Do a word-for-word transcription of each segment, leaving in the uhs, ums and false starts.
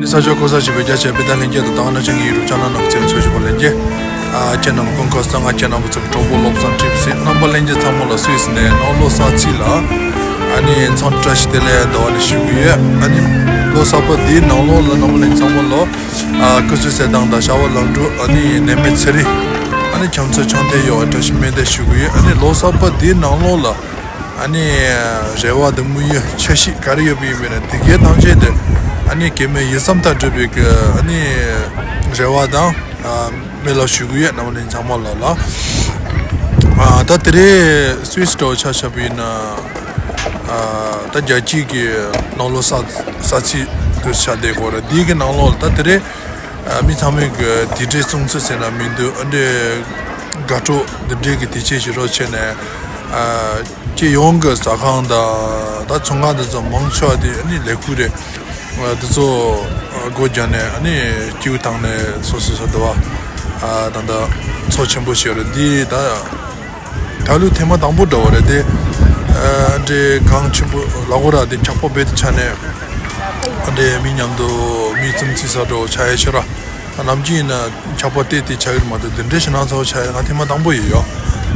ས་ཕྱོགས་གོ་ས་ཞིག་པའི་རྒྱ་ཆེ་བའི་ད་ལྷན་རྒྱས་དང་དང་ན་ཅན་གྱི་ཡུལ་རུ་ཅ་ན་ནག་ཚེ་འཚོ་ཞིག་པ་ལྷན་རྒྱས། ཨ་ཁྱེད་རྣམས་ཀུན་ཁོ་ས་ང་ཁྱེད་རྣམས་ཚོ་གྲོགས་པོ་བློ་བཟང་ཁྲིབ་སེ་རྣམ་པ་ལྷན་རྒྱས་ཚང་མ་ལ་སུད་སི་ནས་ནང་ལོ་གསར་ཚེས་ལ་ཨ་ནི་འཚམས་བཀྲ་ཤིས་བདེ་ལེགས་འདྲ་བ་ནི་ཞུ་གི་ཡོད། ཨ་ནི་ལོ་གསར་པ་འདིའི་ནང་ལོགས་ལ་རྣམ་པ་ལྷན་རྒྱས་ཚང་མ་ལ་ཨ་སྐུ་གཟུགས་གསལ་ཐང་དང་བྱ་བ་ལམ་འགྲོ། ཨ་ནི་ནད་མེད་ཚེ་རིང་། ཨ་ནི་ཁྱམས་ཚོ་ཆང་ཐལ་ཡོད་བཀྲ་ཤིས་སྨོན་འདུན་ཞུ་གི་ཡོད། ཨ་ནི་ལོ་གསར་པ་འདིའི་ནང་ལོགས་ལ། ཨ་ནི་རེ་བ་དང་དམིགས་ཡུལ་འཆར་གཞི་ག་རེ་ཡོད་པ་ཡིན་པས་ན་དེ་གའི་ཐམས་ཅད་དེ་ཨ་ནི་གེགས་མེད་ཡིད་བསམ་ལྟར་འགྲུབ་པའི་གི་ཨ་ནི་རེ་བ་དང་ཨ་སྨོན་ལམ་ཞུ་གི་ཡོད། རྣམ་པ་ལྷན་རྒྱས་ཚང་མ་ལ་ལ། ཨ་ད་དེ་རིང་སུད་སི་འདྲ་བོ་ཆ་བཞག་པ་ཡིན་ན་ཨ་ད་རྒྱལ་སྤྱིའི་གི་ནང་ལོ་གསར་གསར་ཚེས་དུ་ཆགས་བསྡད་ཀྱི་ཡོད་རེད། འདིའི་གི་ནང་ལོགས་ལ་ད་དེ་རིང་ཨ་མི་ཚང་མས་གི་དུས་དྲན་སྲུང་བརྩི་ཟེར་ན་མི་འདུག་ཨ་འདྲའི་དགའ་སྤྲོ་འདི་འདྲའི་གི་དུས་ཆེན་ཞིག་རོགས་བྱས་ནས་ཨ་སྤྱི་ཡོངས་ཀྱི་ཟ་ཁང་དང་ད་ཚོང་ཁང་དེ་ཚོ་མང་ཆེ་བ་དེ་ཨ་ནི་ལས་ཁུངས་རེད། ཨ་དེ་ཚོ་ཨ་སྒོ་རྒྱག་ནས་ཨ་ནི་སྐྱིད་པོ་བཏང་ནས་སོ་སོ་སོ་འདུག་བ། ཨ་ད་ད་ཚོགས་ཆེན་པོ་ཞིག་རེད། འདི་ད་ད་ལོ་ཐེངས་མ་དང་པོ་འདྲ་བོ་རེད་དེ། ཨ་འདྲའི་གང་ཆེན་པོ་ལ་གོ་ར་དེ་འཁྱག་པ་རྦད་དེ་ཆགས་ནས་ཨ་འདྲའི་མི་མཉམ་དུ་མི་ཙམ་ཙི་ས་འདྲ་བོ་ཆགས་ཡ་ཤི་ར། ནམ་རྒྱུན་ཡིན་ན་འཁྱག་པ་ཏོག་ཙམ་ཆགས་ཀྱི་རེད་མ་གཏོགས་འདི་འདྲའི་ཞེད་སྣང་ཚ་བོ་ཆགས་ཡ་ང་ཐེངས་མ་དང་པོ་ཡིན་ཡོད།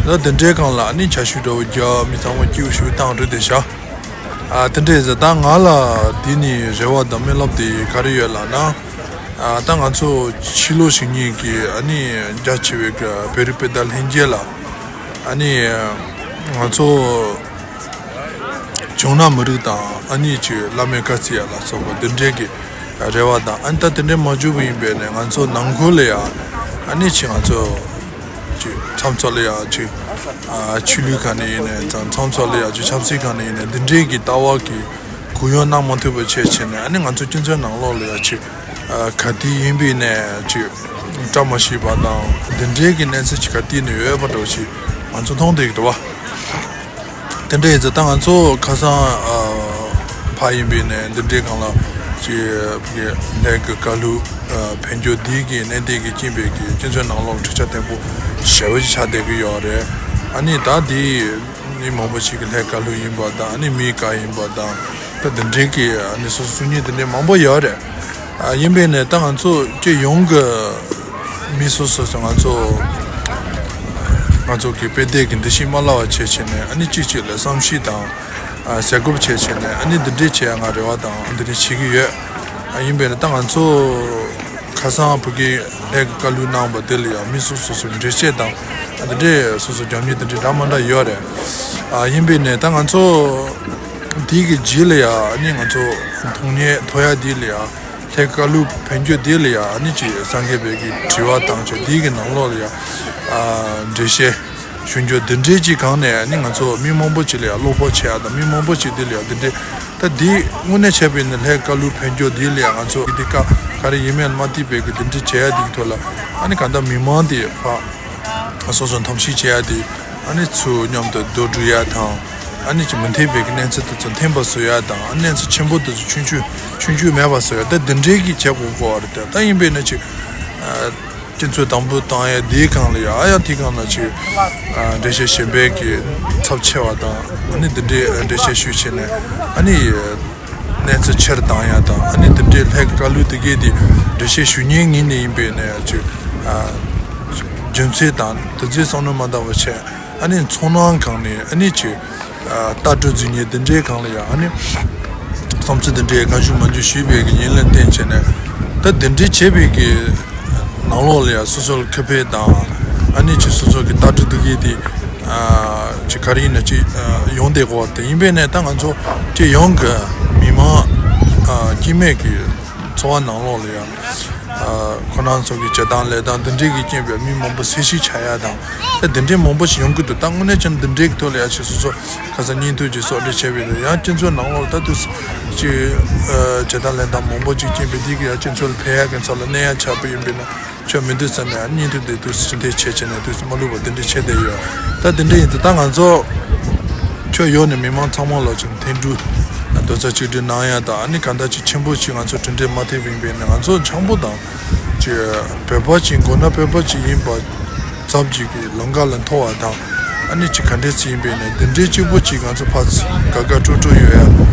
ད་འདི་འདྲའི་སྒང་ལ་ཨ་ནི་ཆར་ཞུ་འདྲ་བོ་རྒྱག་མི་ཚང་མ་སྐྱིད་པོ་ཞིག་བཏང་རེད་དེ་ཤག་ཨ་དེ་འདྲས་ཟེར་ད་ང་ལ་དེ་ནི་རེ་བ་དང་སྨོན་ལམ་དེ་ག་རེ་ཡོད་ལབ་ན། ཨ་ད་ང་ཚོ་ཕྱི་ལོ་ཞིག་ཉིན་གྱི་ཨ་ནི་རྒྱ་ཆེ་བའི་གི་བོད་རིགས་སྤུན་ཟླ་ལྷན་རྒྱས་ལ་ཨ་ནི་ང་ཚོ་ཇོ་ནང་མི་རིགས་དང་ཨ་ནི་ཅིག་བླ་མའི་བཀའ་བརྩི་ཡ་ལ་སོགས་པ་འདི་འདྲས་ཀྱི་རེ་བ་དང་ཨ་ནི་ད་དེ་འདྲས་མ་བྱུང་བ་ཡིན་པས་ནས་ང་ཚོ་ནང་ཁུལ་ལ་ཡ་ཨ་ནི་ཅིག་ང་ཚོ། ཅིག་མཚམས་མཚམས་ལ་ཡང་ཅིག་ཨ་ཆོས་ལུགས་སྒང་ནས་ཡིན་ནའི་མཚམས་མཚམས་ལ་ཡང་ཅིག་ཆབ་སྲིད་སྒང་ནས་ཡིན་ནའི་འདི་འདྲའི་གི་ལྟ་བ་གི་གུ་ཡངས་གནང་མ་ཐུབ་པ་བྱས་བྱས་ནས་ཨ་ནི་ང་ཚོ་སྤྱི་ཚོགས་ནང་ལོགས་ལ་ཡང་ཅིག་ཨ་ག་དུས་ཡིན་པའི་ནས་ཅིག་བཀྲ་མ་ཤིས་པ་དང་འདི་འདྲའི་གི་གནས་ཚུལ་ཅིག་ག་དུས་ནས་ཡོད་པ་འདྲ་བོ་ཞིག་ང་ཚོ་མཐོང་བསྡད་ཀྱི་འདུག་བ། དེ་འདྲ་ཡིན་ཙང་ད་ང་ཚོ་ཁ་སང་ཨ་ཕ་ཡིན་པའི་ནས་འདི་འདྲའི་སྒང་ལ་ཅིག་ཕ་གི་ལྷའི་གི་བཀའ་སློབ་ཨ་ཕན་ཆད་འདི་གི་གནད་དོན་གི་རྐྱེན་པས་གི་སྤྱི་ཚོགས་ནང་ལོགས་ལ་འཕྲོག་བཅོམ་བརྟན་པོ་ཞེ་པོ་ཅིག་ཆགས་བསྡད་ཀྱི་ཡོད་རེད། ཨ་ནི་ད་འདི་མི་མང་པོ་ཞིག་གི་ལྷའི་བཀའ་སློབ་ཡིན་པ་དང་ཨ་ནི་མིའི་བཀའ་ཡིན་པ་དང་ད་འདི་འདྲའི་གི་ཨ་ནི་སོ་སོ་གསུང་མཁན་འདི་འདྲའི་མང་པོ་ཡོད་རེད། ཨ་ཡིན་པས་ནས་ད་ང་ཚོ་སྤྱི་ཡོངས་ཀྱི་མི་སོ་སོ་སོ་ང་ཚོ་ང་ཚོ་གི་དཔེ་དེབ་ཀྱི་འདུ་ཤེས་མ་བརླག་པ་བྱས་བྱས་ནས་ཨ་ནི་གཅིག་གཅིག་ལ་བསམ་ཤེས་དང་ཨ་ཟས་གོ་བྱས་བྱས་ནས་ཨ་ནི་འདི་འདྲས་བྱས་ང་རེ་བ་དང་འདི་འདྲས་བྱེད་ཀྱི་ཡོད། ཨ་ཡིན་པས་ན་ད་ང་ཚོ་ཁ་སང་བོད་ཀྱི་ལྷའི་བཀའ་སློབ་གནང་བ་དེ་ལ་ཡང་མི་སོ་སོ་སོ་འགྲེལ་བཤད་དང་ཨ་འདི་འདྲས་སོ་སོ་རྒྱབ་མཁན་འདི་འདྲས་འདྲ་མ་འདྲ་ཡོད་རེད། ཨ་ཡིན་པས་ནས་ད་ང་ཚོ་དེའི་གི་རྗེས་ལ་ཡང་ཨ་ནི་ང་ཚོ་མཐོང་བརྙན་ཐོ་ཡ་དེ་ལ་ཡང་ལྷའི་བཀའ་སློབ་ཕན་ཆད་དེ་ལ་ཡང་ཨ་ནི་ཅིག་སངས་རྒྱས་པའི་གི་དྲི་བ་དང་ཅིག་དེའི་གི་ནང་ལོགས་ལ་ཡང་ཨ་འགྲེལ་བཤད་ཞུ་རྒྱུ་འདི་འདྲའི་ཅིག་གང་ནས་ཨ་ནི་ང་ཚོ་མི་མང་པོ་ཅིག་ལ་ཡང་བློ་ཕོག་བྱེད་ཡ་དང་མི་མང་པོ་ཅིག་དེ་ལ་ཡང་འདི་འདྲའི་ད་འདི་དངོས་གནས་བྱས་པ་ཡིན་ན་ལྷའི་བཀའ་སློབ་ཕན་ཆད་དེ་ལ་ཡང་ང་ཚོ་འདི་ཀ་ག་རེ་ཡིན་མིན་མ་བལྟས་པའི་གི་འདི་འདྲའི་བྱེད་ཡ་དེའི་ཐོག་ལ་ཨ་ནི་གང་ལྟར་མི་མང་དེ་ཕ་སོ་སོ་འཐབ་ཞིག་བྱེད་ཡ་དེ་ཨ་ནི་ཚུར་མཉམ་དུ་རྡོ་སྒྲུག་ཡ་དང་། ཨ་ནི་ཅིག་མི་མཐུན་པའི་གི་གནས་ཚུལ་དེ་ཚོ་མཐུན་པ་བཟོ་ཡ་དང་ཨ་ནི་གནས་ཚུལ་ཆེན་པོ་དེ་ཚོ་ཆུང་ཆུང་ཆུང་ཆུང་མེད་པ་བཟོ་ཡ་ད་འདི་འདྲའི་གི་བྱེད་དགོས་གོ་བ་རེད། དེ་ད་ཡིན་པས་ན་ཅིག་ཨ་སྤྱི་ཚོགས་དང་པོ་བཏང་ཡ་དེའི་སྒང་ལ་ཡ་ཨ་ཡ་དེའི་སྒང་ལ་ཅིག་ཨ་འགྲེལ་བཤད་གཞན་པའི་གི་ཚབས་ཆེ་བ་དང་ཨ་ནི་འདི་འདྲའི་འགྲེལ་བཤད་ཞུས་བྱས་ནས་ཨ་ནི་གནས་ཚུལ་ཆེར་བཏང་ཡ་དང་ཨ་ནི་འདི་འདྲའི་ལྷའི་བཀའ་སློབ་དེ་གའི་དེ་འགྲེལ་བཤད་ཞུ་མཁན་ངོས་ནས་ཡིན་པས་ན་ཅིག་ཨ་རྒྱུ་མཚན་དང་དེ་ཚོའི་བསམ་བློ་མ་བཏང་བ་བྱས། ཨ་ནི་ཚོར་སྣང་སྒང་ནས་ཨ་ནི་ཅིག་ཨ་ལྟ་གྲུབ་འཛིན་ཉེ་འདི་འདྲའི་སྒང་ལ་ཡང་ཨ་ནི་བསམ་ཚུལ་འདི་འདྲའི་གང་བྱུང་མང་བྱུང་ཞུས་པའི་གི་ཡིན་ལ་བརྟེན་བྱས་ནས་ད་འདི་འདྲའི་བྱས་པའི་གི་ནང་ལོགས་ལ་ཡང་སོ་སོ་ལ་ཁེ་ཕན་དང་ཨ་ནི་ཅིག་སོ་སོ་གི་ལྟ་གྲུབ་འདི་གའི་དེ་ཨ་ཅིག་ག་རེ་ཡིན་ན་ཅིག་ཨ་ཡོང་བསྡད་གོ་བ་དེ་ཡིན་པས་ནས་ད་ང་ཚོ་སྤྱི་ཡོངས་ཀྱི་མི་མང་ཨ་སྐྱེ་དམན་གྱི་འཚོ་བ་ནང་ལོགས་ལ་ཡང་ཨ་ཁོ་རང་ཚོ་གི་བྱེད་སྟངས་ལས་སྟངས་འདི་འདྲའི་གི་རྐྱེན་པས་མི་མང་པོ་ཟས་ཞིག་ཆགས་ཡ་དང་ད་འདི་འདྲའི་མང་པོ་ཞིག་ཡོང་གི་འདུག་ད་དངོས་གནས་ཀྱང་འདི་འདྲའི་གི་ཐོག་ལ་ཡ་ཅིག་སོ་སོ་ཁ་སང་བརྙན་ཐུང་ཅིག་གསོག་འབྲི་བྱས་པའི་ཡང་སྤྱི་ཚོགས་ནང་ལོགས་ད་དུས་ཅིག་ཨ་བྱེད་སྟངས་ལས་སྟངས་མང་པོ་ཅིག་རྐྱེན་པས་འདི་གི་ཡ་སྤྱི་ཚོགས་ལ་ཕན་ཡ་གི་ཚོ་ལ་གནོད་ཡ་ཆགས་པ་ཡིན་པས་ན་ཆོ་མི་འདུག་བསམ་ནས་བརྙན་ཐུང་དེ་དུས་སུ་ཕྱིར་འཐེན་བྱས་བྱས་ནས་དུས་སུ་མ་ལུས་པ་འདི་འདྲ་བྱས་བསྡད་ཡོད། ད་འདི་འདྲ་ཡིན་ཙང་ད་ང་ཚོ་ཁྱོད་ཡོད་ནས་མི་མང་ཚང་མ་ལ་ཅིག་འཐེན་འགྲུལ་རྡོག་རྩ་གཅིག་སྒྲིལ་གནང་ཡ་དང་ཨ་ནི་གང་ལྟར་ཅིག་ཆེན་པོ་ཅིག་ང་ཚོ་གྲུབ་འབྲས་མ་ཐེབས་པ་ཡིན་པས་ནས་ང་ཚོ་འཆམ་པོ་དང་ཅིག་བོད་པ་ཅིག་མགོ་ན་བོད་པ་ཅིག་ཡིན་པ་ཙམ་ཅིག་གི་ལམ་ཁ་ལ་མཐོ་བ་དང་ཨ་ནི་ཅིག་ག་འདྲས་ཅིག་ཡིན་པས་ནས་འདི་འདྲའི་གཅིག་པོ་ཅིག་ང་ཚོ་ཕར་དགའ་དགའ་སྤྲོ་སྤྲོ་ཡོད་ཡ་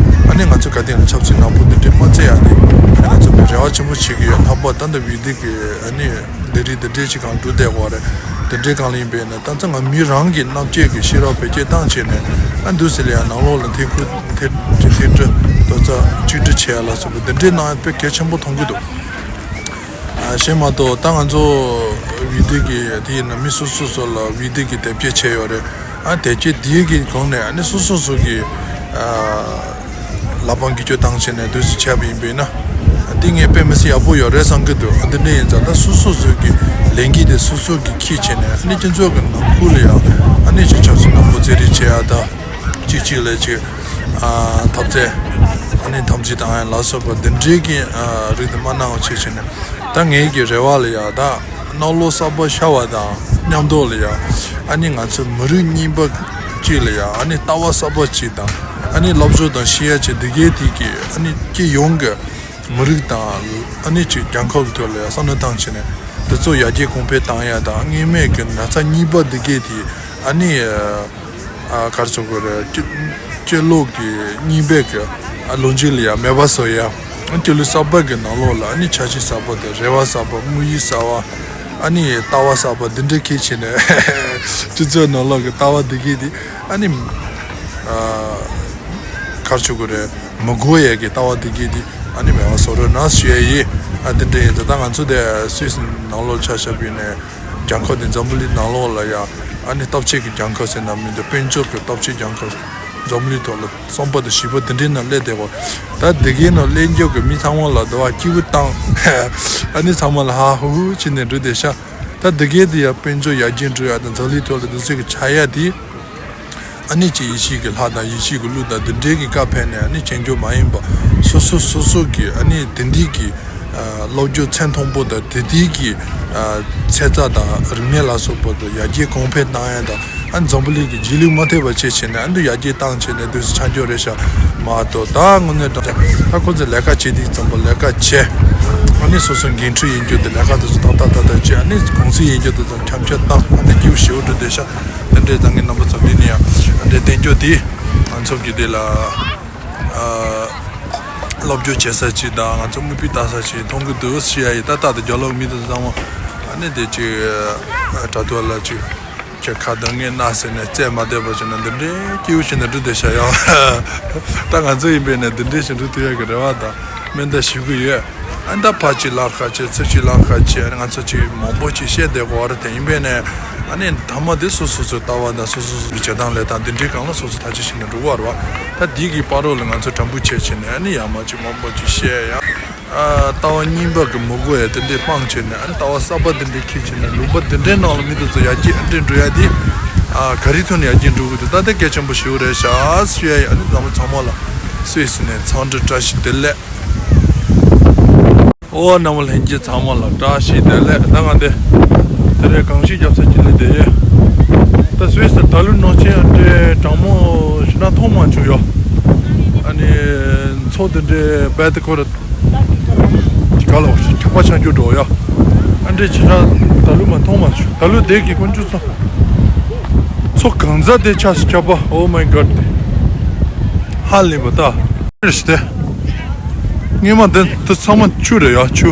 ཨ་ནི་ང་ཚོ་ག་དེ་ཡང་ཆབ་སྲིད་ནག་པོ་འདི་འདྲས་མ་རྩེ་ཡ་དེ་ ང་ཚོ་མི་རེ་བ་ཆེན་པོ་བྱེད་ཀྱི་ཡོད། ལྷག་པར་ད་ལྟ་བི་དི་གི་ཨ་ནི་ལས་རིགས་འདི་འདྲས་ཅིག་གང་འགྲོ་བསྡད་ཡོད་རེད། འདི་འདྲས་གང་ལ་ཡིན་པས་ན། ད་ཚོ་ང་མི་རང་གི་རྣམ་དཔྱོད་ཀྱི་ཤེས་རབ་བེད་སྤྱོད་བཏང་བྱས་ནས། ཨ་འདུག་སེ་ལ་ཡང་ནང་ལོགས་ལ་ཐེ་ཁུ་ཐེ་ཐེ་ཐེ་ཏྲི་རྡོག་རྩ་གཅིག་སྒྲིལ་བྱེད་ཡ་ལ་སོགས་པ་འདི་འདྲས་གནང་ཡ་དཔེ་གལ་ཆེན་པོ་མཐོང་གི་འདུག་ཨ་གཞན་མ་གཏོགས་ད་ང་ཚོ་བི་དི་གི་དེ་ཡིན་ན་མི་སོ་སོ་སོ་ལ་བི་དི་གི་དེབ་སྐྱེལ་བྱས་ཡོད་རེད། ཨ་དེབ་སྐྱེལ་དེའི་གི་སྒང་ནས་ཨ་ནི་སོ་སོ་སོ་གི་ཨ་ལག་པ་འགུལ་སྐྱོད་བཏང་བྱས་ནས་འདུག་སེ་བྱས་པ་ཡིན་པས་ན། ཨ་དེ་ངས་དཔེ་མི་སྲིད་ཡག་པོ་ཡོད་རེད་བསམ་གི་འདུག་ཨ་འདི་འདྲ་ཡིན་ཙང་ད་སོ་སོ་སོ་གི་ལས་འགུལ་དེ་སོ་སོ་གི་འཁྱེར་བྱས་ནས། ཨ་ནི་སྤྱི་ཚོགས་ཀྱི་ནང་ཁུལ་ལ་ཡང་ཨ་ནི་ཅིག་ཆབ་སྲིད་ནག་པོ་རྩེད་རེས་བྱེད་ཡ་དང་། གཅིག་གཅིག་ལ་གཅིག་ཨ་འཐབ་རྩོད། ཨ་ནི་འཐབ་འཛིང་བཏང་ཡ་ལ་སོགས་པ་འདི་འདྲའི་གི་ཨ་རིགས་དེ་མ་གནང་བ་བྱས་བྱས་ནས། ད་ངའི་གི་རེ་བ་ལ་ཡ་ད་གནམ་ལོ་གསར་པ་ཤར་བ་དང་མཉམ་དུ་ལ་ཡ། ཨ་ནི་ང་ཚོ་མི་རིགས་རྙིང་པ་གཅིག་ལ་ཡ་ཨ་ནི་ལྟ་བ་གསར་པ་གཅིག་དང་། ཨ་ནི་སློབ་སྦྱོང་དང་ཤེས་ཡ་བྱེད་འདི་གའི་དེ་གི་ཨ་ནི་སྤྱི་ཡོངས་ཀྱི་མི་རིགས་དང་ཨ་ནི་ཅིག་རྒྱལ་ཁབ་ཐོག་ལ་ཡ་བསམ་བློ་བཏང་བྱས་ནས། འདི་ཚོ་ཡར་རྒྱས་གོང་འཕེལ་བཏང་ཡ་དང་། སྔོན་མའི་གི་ན་ཚ་གཉིས་པ་འདི་གའི་དེ་ཨ་ནི་ཨ་ག་རེ་ཟེར་དགོས་རེད། སྤྱི་སྤྱི་ལོ་གི་རྙིང་པའི་གི་ཨ་ལོ་རྒྱུས་ལ་ཡང་མེད་པ་བཟོ་ཡ། སྤྱི་ལོ་གསར་པ་གི་ནང་ལོགས་ལ་ཨ་ནི་འཆར་གཞི་གསར་པ་དང་། རེ་བ་གསར་པ། དམིགས་ཡུལ་གསར་པ། ཨ་ནི་ལྟ་བ་གསར་པ་འདི་འདྲ་འཁྱེར་བྱས་ནས། སྤྱི་ཚོགས་ནང་ལོགས་ཀྱི་ལྟ་བ་འདི་གའི་འདི་ཨ་ནི་ཨ་ག་རེ་ཟེར་དགོས་རེད། མི་དགོས་ཡས་ཀྱི་ལྟ་བ་འདི་གའི་འདི་ཨ་ནི་མེད་པ་བཟོ་རོགས་གནང་ཞུ་ཡ་ཡིན། ཨ་འདི་འདྲ་ཡིན་ཙང་ད་ང་ཚོ་དེ་སུད་སི་ནང་ལོགས་ཆ་བཞག་པ་ཡིན་ནའི། རྒྱལ་ཁབ་དེ་འཛམ་བུ་གླིང་ནང་ལོགས་ལ་ཡ་ཨ་ནི་སྟོབས་ཆེ་གི་རྒྱལ་ཁབ་ཟེར་ན་མི་འདུག་དཔལ་འབྱོར་གྱི་སྟོབས་ཆེ་རྒྱལ་ཁབ། འཛམ་བུ་གླིང་ཐོག་ལ་གསུམ་པ་དང་བཞི་པ་འདི་འདྲའི་ནང་སླེབས་བསྡད་པ། ད་འདི་གའི་ནང་སླེབས་རྒྱུ་གི་མི་ཚང་མ་ལ་འདི་བ་སྐྱིད་པོ་བཏང་། ཨ་ནི་ཚང་མ་ལ་ཧ་ཧུ་ཧུ་བྱས་ནས་འགྲོ་བསྡད་ཤག་ད་འདི་གའི་འདི་ཡ་དཔལ་འབྱོར་ཡར་རྒྱས་འགྲོ་ཡ་དང་འཛམ་གླིང་ཐོག་ལ་འདི་ཚོ་གི་ཆགས་ཡ་དེ། ཨ་ནི་ཅིག་ཡེ་ཤེས་ཀྱི་ལྷ་དང་ཡེ་ཤེས་ཀྱི་གླུ་དང་འདི་འདྲའི་གི་བཀའ་ཕེབས་ནས། ཨ་ནི་བྱེད་རྒྱུ་མ་ཡིན་པ། སོ་སོ་སོ་སོ་གི་ཨ་ནི་དེང་དུས་ཀྱི་ཨ་སློབ་སྦྱོང་ཚད་མཐོན་པོ་དང་། དེང་དུས་ཀྱི་ཨ་ཚན་རྩལ་དང་རིག་གནས་ལ་སོགས་པ་དང་ཡར་རྒྱས་གོང་འཕེལ་བཏང་ཡ་དང་། ཨ་ནི་འཛམ་བུ་གླིང་གི་རྗེས་ལུས་མ་ཐེབས་པ་བྱས་བྱས་ནས། ཨ་ནི་ཡར་རྒྱས་བཏང་བྱས་ནས་འདུག་སེ་ཆགས་རྒྱུ་རེད་ཤག་མ་གཏོགས། ད་དངོས་གནས་དྲང་ད་ཁོ་ཚོས་ལས་ཀ་བྱེད་དུས་ཙམ་པ་ལས་ཀ་བྱས། ཨ་ནི་སོ་སོ་འགན་འཁྲི་ཡིན་རྒྱུ་དེ་ལས་ཀ་དེ་ཚོ་ཏག་ཏག་ཏག་ཏག་བྱས། ཨ་ནི་གུང་སེང་ཡིན་རྒྱུ་དེ་ཚོ་འཁྱམ་འཁྱམ་བཏང་། ཨ་ནི་སྐྱིད་པོ་ཞེ་པོ་འགྲོ་བསྡད་ཤག་དེ་འདྲའི་ད་ངའི་རྣམ་པ་ཚོ་འདི་ནས་ཡང་དེ་འདྲའི་བསྟན་རྒྱུ་དེ་ང་ཚོ་གི་དེ་ལ་ཨ་སློབ་སྦྱོང་བྱེད་ས་ཅིག་དང་། ང་ཚོ་དངུལ་ཕུད་བཏང་ས་ཅིག་མཐོང་གི་འདུག་ཞུ་ཡ་ཡིན། ད་ལྟ་དེ་རྒྱ་ལོག་མི་དེ་ཚོ་ཚང་མ་ཨ་ནི་དེ་ཅིག་ཨ་དྲ་ཐོག་ལ་ཅིག་ཁྱེད་ཁ་གདངས་ངས་ན་ཟེར་ནས་རྩེད་མ་བསྡད་པ་བྱས་ན། འདི་འདྲའི་སྐྱིད་པོ་ཞིག་ནས་འགྲོ་བསྡད་ཤག་ཡང་ད་ང་ཚོ་ཡིན་པས་ན་འདི་འདྲའི་ཞིག་འགྲོ་ཐུབ་ཡ་གི་རེ་བ་དང་སྨོན་འདུན་ཞུ་གི་ཡོད། ཨ་ནི་ད་ཕར་ཅིག་ལབ་ཁ་ཅིག་ཚུར་ཅིག་ལབ་ཁ་ཅིག་ཨ་ནི་ང་ཚོ་ཅིག་མང་པོ་ཅིག་བཤད་བསྡད་དགོས་པ་རེད་དེ། ཡིན་པས་ནས་ཨ་ནི་མཐའ་མ་དེ་སོ་སོ་སོའི་ལྟ་བ་དང་སོ་སོ་སོ་སོའི་བྱེད་སྟངས་ལས་དང་འདི་འདྲའི་སྒང་ལ་སོ་སོ་ཐག་གཅོད་བྱས་ནས་འགྲོ་དགོས་པ་རེད་བ། ད་འདི་གི་བར་རོ་ལ་ང་ཚོ་དྲན་པོ་བྱས་བྱས་ནས་ཨ་ནི་ཡར་མར་ཅིག་མང་པོ་ཅིག་བཤད་ཡ། ཨ་ལྟ་བ་རྙིང་པ་གི་མི་དགོས་ཡ་དེ་འདྲའི་སྤང་བྱས་ནས། ཨ་ནི་ལྟ་བ་གསར་པ་དེ་འདྲའི་འཁྱེར་བྱས་ནས། ལུང་པ་དེ་འདྲའི་ནང་ལ་མི་དེ་ཚོ་ཡར་རྒྱས་ཨ་འདྲས་འགྲོ་ཡ་དེ། ཨ་ག་རེའི་ཐོག་ནས་ཡར་རྒྱས་འགྲོ་དགོས་འདུག་ད་ལྟ་གལ་ཆེན་པོ་ཞེ་པོ་རེད་ཤག་ཞུ་ཡ་ཡིན། ཨ་ནི་རྣམ་པ་ཚང་མ་ལ་སུད་སི་ནས་འཚམས་འདྲི་བཀྲ་ཤིས་བདེ་ལེགས། ཨོ་རྣམ་པ་ལྷན་རྒྱས་ཚང་མ་ལ་བཀྲ་ཤིས་བདེ་ལེགས། ད་ང་འདི་དེ་རིང་གངས་ཤིང་རྒྱབ་ས་ཅིག་ལ་བསྡད་ཡོད། ད་སུད་སི་ད་ལོ་ནང་ཆེན་ཨ་འདྲས་གྲང་མོ་ཞེ་དྲག་མཐོང་མ་བྱུང་ཡ། ཨ་ནི་མཚོ་འདི་འདྲའི་རྦད་དེ་ཁོ་ར་ག་ལ་འཁྱག་པ་ཆགས་རྒྱུ་འགྲོ་ཡ། ཨ་འདྲས་ཅིག་ར་ད་ལོ་མ་མཐོང་མ་བྱུང་། ད་ལོ་དེ་གི་དཀོན་མཆོག་གསུམ། མཚོ་གང་ཚ་དེ་ཆགས་སུ་འཁྱག་པ། Oh my God། ཧ་ལས་པ་ད་རེད་ཤི་དེ། སྔོན་མ་དེ་དེ་ཚང་མ་ཆུ་རེད་ཡ། ཆུ།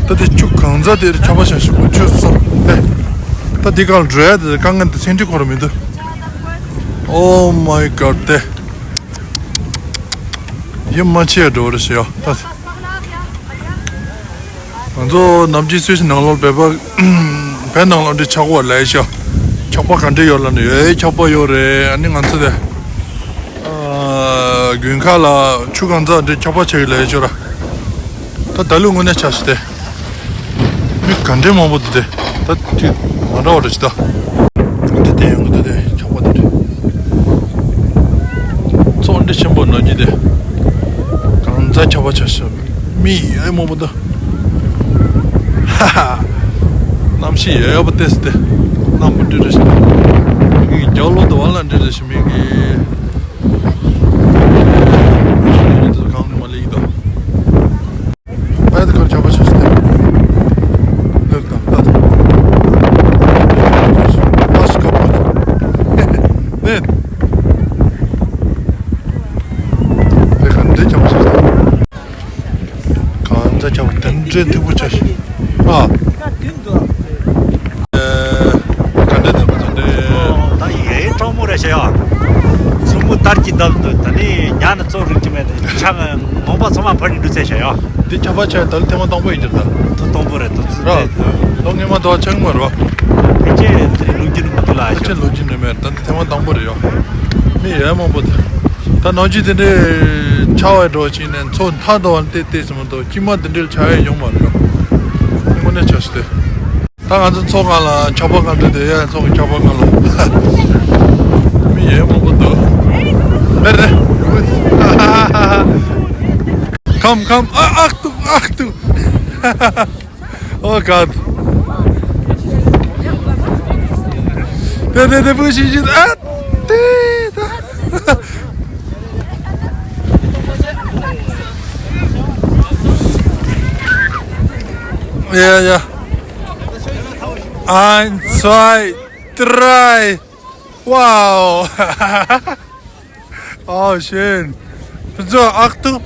ད་དེ་ཆུ་གང་ཚ་དེ་འཁྱག་པ་ཆགས་སུ་དཀོན་མཆོག་གསུམ་དེ། ད་དེ་གང་འགྲོ་ཡ་དེ་དཀའ་ངལ་དེ་སེང་ཁྲི་ཁོ་ར་མི་འདུག Oh my God། དེ་ཡིད་མ་ཆེས་འགྲོ་བ་རེད་ཤི་ཡ་ད། ང་ཚོ་ནམ་རྒྱུན་སུད་སི་ནང་ལོགས་བོད་པ་བོད་ནང་ལོགས་འདི་ཆགས་པ་ལས་ཤག་འཁྱག་པ་ག་འདྲ་ཡོད་ལབ་ན། ཡོད་འཁྱག་པ་ཡོད་རེད། ཨ་ནི་ང་ཚོ་དེ་ཨ་དགུན་ཁ་ལ་ཆུ་གང་ཚ་འདི་འཁྱག་པ་ཆགས་ཡོད་ལས་ཤག་ར། ད་ད་ལོ་དངོས་གནས་ཆགས་སོང་སྟེ། མི་ག་འདྲ་མང་པོ་འདུག་སྟེ། ད་དེ་མ་འདྲ་བ་འདྲ་ཅིག་ད། འདི་དེ་ཡོང་གི་འདུག་སྟེ། འཁྱག་པ་དེ་འདྲ། མཚོ་འདི་ཆེན་པོ་ནང་གི་དེ། གང་ཚ་འཁྱག་པ་ཆགས་སོང་། མི་ཡ་ཡ་མང་པོ་འདུག་ཧ་ཧ། གནམ་གཤིས་ཡ་ཡ་པོ་ཏོག་ཙམ་དེ། གནམ་པོ་འདི་འདྲ་ཞིག་མི་གི་རྒྱབ་ལོགས་དུ་བ་ལ་འདི་འདྲ་ཞིག་མི་གི། འདི་ཚོ་གང་ནས་མ་ལེགས་འདུག་ཨ་ཡ་ད་ཁར་ཆགས་པ་ཆགས་སྟེ། ལེགས་དང་ལྟ་དང་། ཨ་ཤི་ཀ་པོ་ཚོ། ནེ། དེ་ག་འདྲའི་ཆགས་པ་ཆགས་སྟེ། ད་ཆ་བ་དེ་འདྲའི་མཐུག་པོ་ཆགས་ཤིང་། ཨ། ཨེ། ག་འདྲ་དེ་མ་ཚོ་འདྲ། ད་ཡེ་གྲོགས་མོ་རེད་ཤག་ཡ། མཚོ་མོ་དར་གྱིས་བརྡབས་འདུག་ད་ནི་ཉ་ནི་ཙོག་རིག་གི་མེད་དེ་ཆང་ངོམ་པ་ཚང་མ་ཕར་ནས་འགྲོ་ཚར་ཤག་ཡ། འདི་ཆ་པ་ཆ་ད་ལ་ཐེངས་མ་དང་པོ་ཡིན་གྱི་རེད་ད། ཐོ་དང་པོ་རེད་དོ་ཚོ་ར། དེ། ལོ་ངེས་མ་དོ་ཆང་མ་རོ། ཕལ་ཆེར་དེ་ལོ་རྒྱུས་ནི་མི་འདུག་ལ་ཕལ་ཆེར་ལོ་རྒྱུས་ནི་མེད་ད་འདི་ཐེངས་མ་དང་པོ་རེད་ཡ། མི་ཡ་མང་པོ་དེ། ད་ནང་ཆུ་དེ་འདྲའི་ཆར་པ་འགྲོ་ཕྱིན་ནས་མཚོ་མཐའ་དང་བ་ལ་བལྟས་བལྟས་སོང་མ་གཏོགས་དཀྱིལ་མ་དེ་འདྲའི་ཆགས་ཡ་ཡོང་མ་རེད། དངོས་གནས་ཆགས་སུ་དེ། ད་ང་ཚོ་མཚོ་སྒང་ལ་ཆར་པ་སྒང་འགྲོ་དེ་ཡ་མཚོ་གི་ཆར་པ་སྒང་ལ། མི་ཡ་མང་པོ་འདུག་རེད་རེད། Come, come. ཨ་ཨག་ཏུ་ཨག་ཏུ། Oh God. དེ་དེ་དེ་བུ་ཤི་ཤི། ཨ་དེ་ད། Ja, ja. Eins, zwei, drei. Wow. Oh, schön. So, Achtung.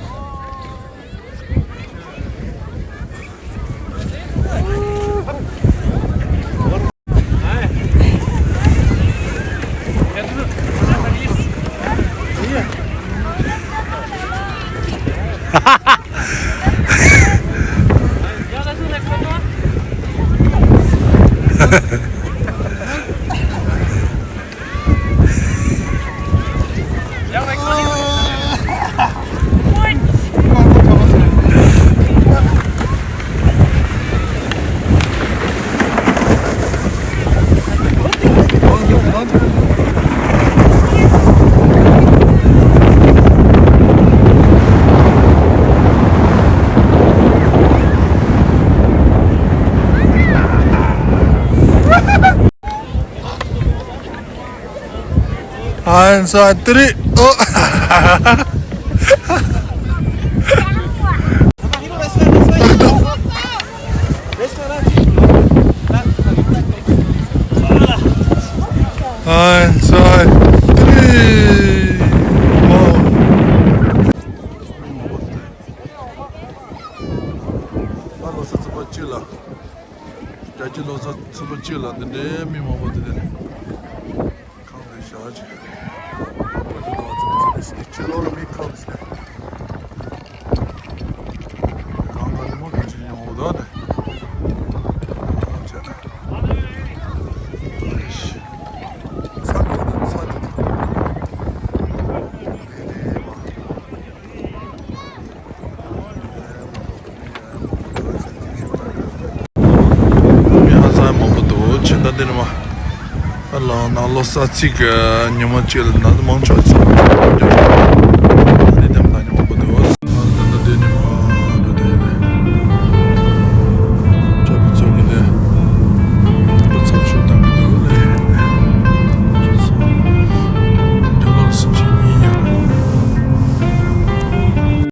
Eins, zwei, drei. Oh. Eins, zwei, drei. Oh. རྒྱལ་སྤྱིའི་ལོ་གསར་ཚོགས་པ་གཅིག་ལ་འདི་འདྲའི་མི་མང་པོ་དེ་དེ་ནས་ཁང་པའི་ཞག་ཅིག་ཁང་པའི་ལོ་གསར་ཚོགས་པ་གཅིག་ལོ་ལ་མི་ཁང་པའི་ཞག་ཁང་པ་རི་མོ་གི་ཅིག་ཡོང་འོ་ད་ནས་ཁང་བྱས་ན་ས་གོ་ས་དེ་དེ་དེ་མ། མི་ཧ་ཅང་མང་པོ་འདུག་ཕྱི་ཟླ་འདི་ནས་མར་ལ་ནང་ལོ་གསར་ཚེས་ཀྱི་ཉི་མ་གཅིག་ལ་ན་མང་ཆོག་ཚང་མ།